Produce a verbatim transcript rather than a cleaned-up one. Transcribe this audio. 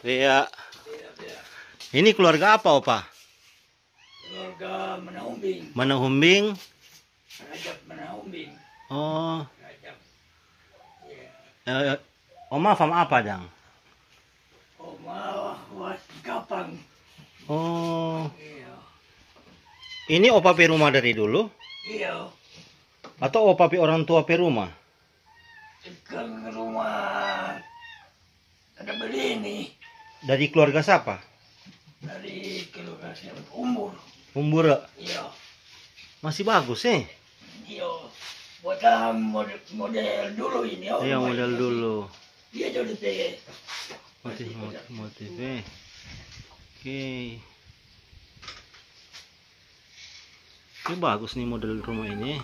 Iya. Ini keluarga apa, Opa? Keluarga Manahumbing. Manahumbing. Rajab Manahumbing. Oh. Rajab. Iya. Eh, Oma fam apa dang? Oma was kapang. Oh. Iya. Ini Opa pe rumah dari dulu? Iya. Atau Opa pe orang tua pe rumah? Ke rumah ada beli ini. Dari keluarga siapa? Dari keluarga siapa? Umbur. Umbur. Iya. Masih bagus, eh? Iya. Buat model, model dulu ini. Oh, iya, model dulu. Iya, jadi teh. Motif, motif, motif, eh. Oke. Ini bagus nih model rumah ini.